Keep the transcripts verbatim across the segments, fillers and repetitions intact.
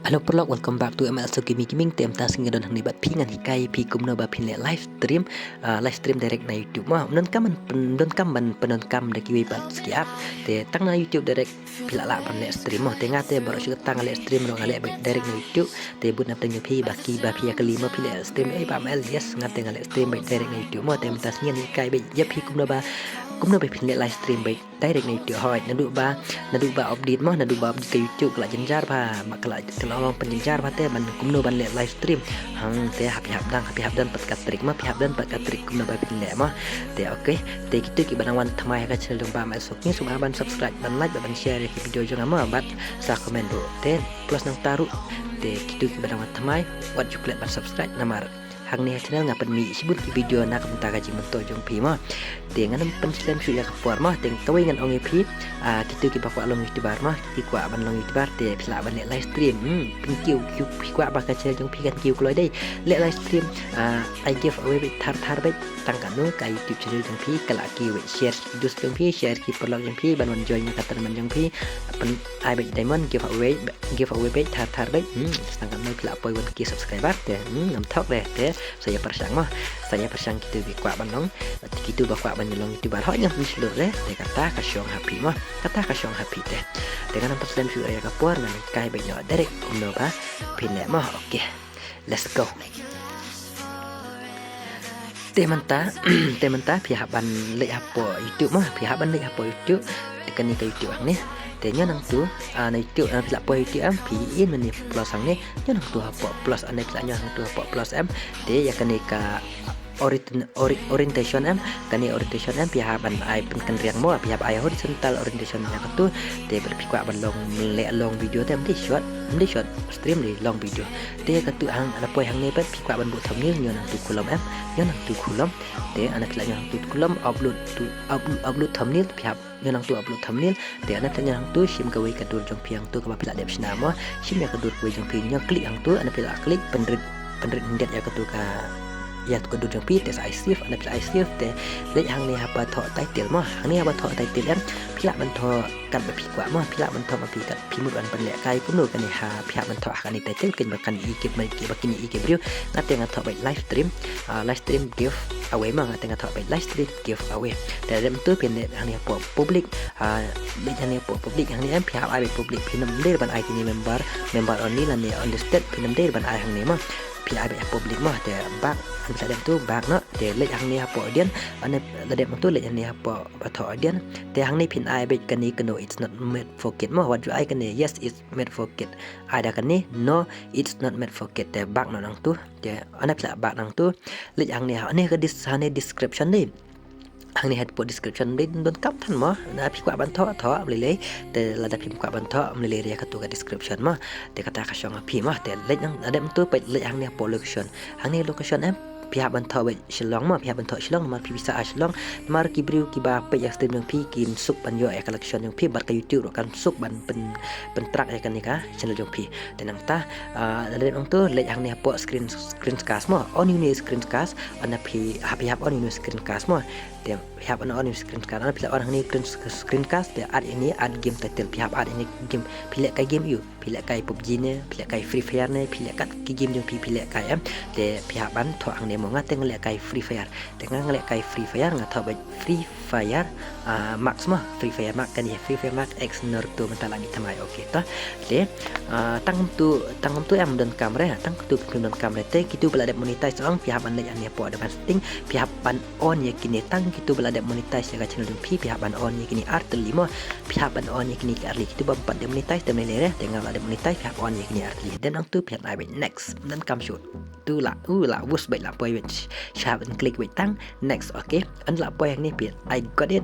Hello paralok, welcome back to M L S Gaming. Te mynta sngi nga don hangne bad phi ngan hikai phi kumno ba phin leh live stream, ah, live stream direct na YouTube mo. Ym donkam ban, ym donkam ban pyndonkam da kiwei pat ki app. Te tang na YouTube direct phi lah lah ban leh stream mo. Te nga te baroh shi katta nga leh stream ruh nga leh direct na YouTube. Te bun na pdeng phi ba ki ba phi ïa kylli mo phi leh stream, eh ba M L, yes, nga te nga leh stream direct na YouTube mo. Te mynta sngi ngan hikai ïa phi kumno ba, kumno ba phin leh live stream direct na YouTube. Hooid, naduh ba, naduh ba update mo, naduh ba update ka YouTube ka la jynjar bha, ma ka la, ka la long pynjynjar bha te ban kumno ban leh live stream. Hang te ha phi hap dang, ha phi hap don pat ka trick mo, phi hap don pat ka trick kumno ba phin leh mo. Te okay, te kito kiba dang wan thymmai ha ka channel jong ba M L Sohkni, sngewbha ban subscribe, ban like, ban share ïa ki video jong nga mo, bad sa comment ruh. Te plus nangta ruh, te kito kiba dang wan thymmai, wat ju klet ban subscribe namar hangne ha channel nga pynmih shibun ki video na ka bynta ka jingmyntoi jong phi mo. Te ngan ym pynslem shuh ïa ka por mo, te kawei ngan ong ïa phi, ah, kito kiba kwah long YouTuber mo, ki kwah ban long YouTuber te phi lah ban leh live stream. Hmm, pynkiew, kiew, phi kwah ba ka channel jong phi kan kiew kloi dei. Leh live stream, ah, ai giveaway beit thar thar beit, tang katno ka YouTube channel jong phi ka la kiew beit. Share ki dost jong phi, share ki paralok jong phi ban wan join ïa ka tournament jong phi. Pyn ai beit diamond giveaway, giveaway beit thar thar beit. Hmm, tang katno phi lah poi one K subscriber te. Hmm, ngam thok de te. Sa ïa pyrshang mo. Sa ïa pyrshang kito ki kwah ban long, kito ba kwah ban long YouTuber. Hooid ngam pynshlur de. Te kata ka shong ha phi mo. Kata ka shong ha phi te. Te ngan ym pynslem shuh ïa ka por, ngan hikai beit noh direct kumno ba phin leh mo. Okay. Let's go. Te mynta, te mynta phi hap ban leit hapoh YouTube mo, phi hap ban leit hapoh YouTube. Te kane ka YouTube hangne. Te ñion hangtu, ah, na YouTube, ah, phi lah poi YouTube em, phi in mane plus hangne. Ñion hangtu hapoh plus, ane phi lah ñion hangtu hapoh plus em. Te ïa kane ka orient-, ori-, orientation em, kane orientation em, phi hap ban ai pynkynriang mo, phi hap ai horizontal orientation ïa katu. Te bad phi kwah ban long, leh long video te ym dei short, ym dei short stream, dei long video. Te katu hang, ana poi hangne pat phi kwah ban buh thumbnail, ñion hangtu kolom em, ñion hangtu kolom. Te ana phi lah ñion hangtu kolom, upload to, upload, upload thumbnail, phi hap ñion hangtu upload thumbnail. Te ana phi lah ñion hangtu shim kawei ka dur jong phi hangtu kaba phi lah dep shna mo, shim ïa ka dur kawei jong phi, ñion click hangtu, ana phi lah click pynrit, pynrit hyndet ïa katu ka, ïa ka dur jong phi. Te sa ai save, ana phi lah ai save. Te leit hangne haba thoh title mo, hangne haba thoh title em, phi lah ban thoh kat ba phi kwah mo, phi lah ban thoh ma phi kat phi mut ban pynlehkai kumno kane ha, phi hap ban thoh ha kane title, kane ba kan i ki, ba kin i ki briew. Nga te nga thoh beit live stream, ah, live stream giveaway mo, nga te nga thoh beit live stream giveaway. Te la dep tu phin leit hangne hapoh public, ah, leit hangne hapoh public, hangne em phi hap ai beit public, phin ym dei ban ai kine member, member only lane unlisted, phin ym dei ban ai hangne mo. Phi ai beit ha public mo, te back, hangne la dep tu back noh, te leit hangne hapoh audience, ane la dep tu leit hangne hapoh ba thoh audience. Te hangne phin ai beit kane ka no, it's not made for kid mo, wat ju ai kane yes, it's made for kid. Ai da kane no, it's not made for kid. Te back noh nangtu. Te ana phi lah back nangtu. Leit hangne ha, hangne ka dis-, hangne description dei. Hangne hapoh description dei, donkam than mo. Na phi kwah ban thoh, thoh, ym lei lei. Te lada phim kwah ban thoh, ym lei lei ïa katu ka description mo. Te kata ka shong ha phi mo. Te leit nang, la dep tu peit leit hangne hapoh location. Hangne location em. Phi hap ban thoh beit Shillong mo, phi hap ban thoh Shillong, namar phi basa ha Shillong. Namar ki briew kiba peit ïa ka stream jong phi kin suk ban ïoh ïa ka location jong phi, bad ka YouTube ruh kan suk ban pyn, pyn track ïa kane ka channel jong phi. Te nangta, ah, la dep nangtu leit hangne hapoh screen, screencast mo, on ïa une screencast, ana phi hap, phi hap on ïa une screencast mo. Te phi hap on, on ïa une screencast, ana phi lah on hangne screen, screencast, te add ïa une, add game title, phi hap add ïa une game, phi lehkai game aiu. Phi lehkai PUBG ne, phi lehkai Free Fire ne, phi leh kat ki game jong phi, phi lehkai em. Te phi hap ban thoh hangne mo, nga te nga lehkai Free Fire. Te nga nga lehkai Free Fire, nga thoh beit Free Fire, ah, Max mo, Free Fire Max kane, Free Fire Max X Naruto mynta la mih thymmai, okay to. Te, ah, tang kumtu, tang kumtu em donkam re, tang kumtu phim donkam re. Te kitu ba la dep monetize ong, phi hap ban leit hangne hapoh advanced setting, phi hap ban on ïa kine, tang kitu ba la dep monetize ïa ka channel jong phi, phi hap ban on ïa kine artylli mo. Phi hap ban on ïa kine ki artylli, kitu bym pat dep monetize te ym lei lei re, te nga la dep monetize, phi hap on ïa kine artylli. Then nangtu phi hap ai beit next. Then kam shu. Tu la, u la, wus beit la poi beit. Phi hap ban click beit tang next, okay. Ynda la poi hangne phi, I got it.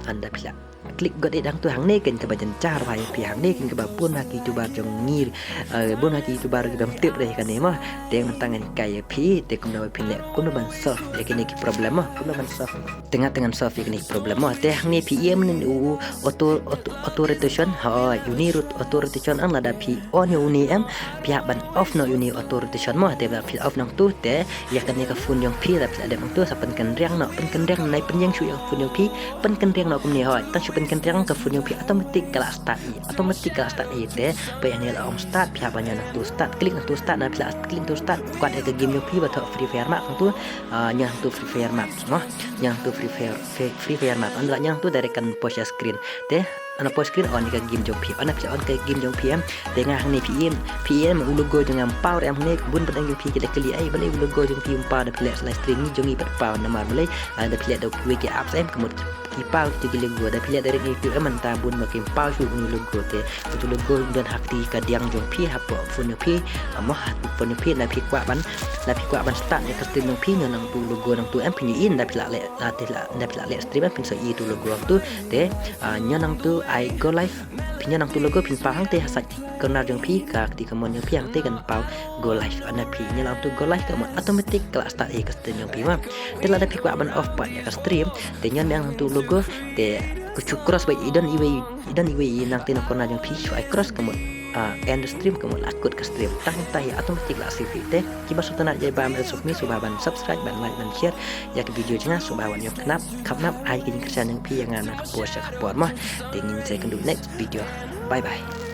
Ynda phi la click got it hangtu, hangne kein kaba jynjar bha ïa phi, hangne kein kaba bun ha ki YouTuber jong ngi, eh, bun ha ki YouTuber ki bym tip re ïa kane mo. Te mynta ngan hikai ïa phi te kumno ba phin leh, kumno ban solve ïa kine ki problem mo, kumno ban solve. Te nga te ngan solve ïa kine ki problem mo. Te hangne phi ïohi mynne u auto, auto, auto rotation. Hooid, une auto rotation, ynda lada phi on ïa une em, phi hap ban off noh ïa une auto rotation mo. Te lada phi off nangtu te ïa kane ka phone jong phi, lada phi la dep nangtu sa pynkynriang noh, pynkynriang, nai pynïeng shuh ïa ka phone jong phi, pynkynriang noh kumne. Hooid, tang shu pynkyndang ka phone jong phi, automatic ka la start i, automatic ka la start i te. Ba ïa ne la ong start, phi hap ban ïa nangtu start, click nangtu start, na phi la click nangtu start, kwah ïa ka game jong phi ba thoh Free Fire Max nangtu, ah, ïa nangtu Free Fire Max, mo, ïa nangtu Free Fire, Free, Free Fire Max, ynda la ïa nangtu direct kan pause ïa screen, te, ynda pause screen on ïa ka game jong phi, ynda phi on ka game jong phi em, te nga hangne phi ïohi, phi ïohi em u logo jong nga ym paw re em hangne, bun ba dang jong phi ki da kylli ai, balei u logo jong phi ym paw, da phi leh live stream ngi jong ngi pat paw namar balei, ah, da phi leh da kiwei ki apps em, ka mut ki paw kito ki logo, da phi leh direct ïa u em mynta bun ba kim paw shuh uni u logo te. Utu u logo un don ha kti kadiang jong phi, hapoh phone jong phi, ah, mo, hapoh phone jong phi, na phi kwah ban, na phi kwah ban start ïa ka stream jong phi, ñion nangtu u logo nangtu em, phin ïohi ynda phi la leh, la te la, ynda phi la leh stream em, phin sa ïohi utu u logo nangtu te, ah, ñion nangtu ai go live, phin ñion nangtu u logo phin paw hangte ha side corner jong phi, ka kti kamon jong phi hangte kan paw go live, ynda phi ñion nangtu go live ka mut automatic ka la start ïa ka stream jong phi mo. Te lada phi kwah ban off pat ïa ka stream, te ñion biang nangtu u logo, te khuid shu cross ba i don iwei, i don iwei i nangte na corner jong phi, shu ai cross ka mut, ah, end stream ka mut la kut ka stream. Tang hangta hi automatic la save te. Kiba sngewtynnat ïa i Bam El Sukmi, sngewbha ban subscribe, ban like, ban share ïa ka video jong nga, sngewbha ban ïoh khnap, khapnap ai ka jingkyrshan jong phi ïa nga na ka por sha ka por mo. Te ngin sa ïakynduh next video. Bye bye.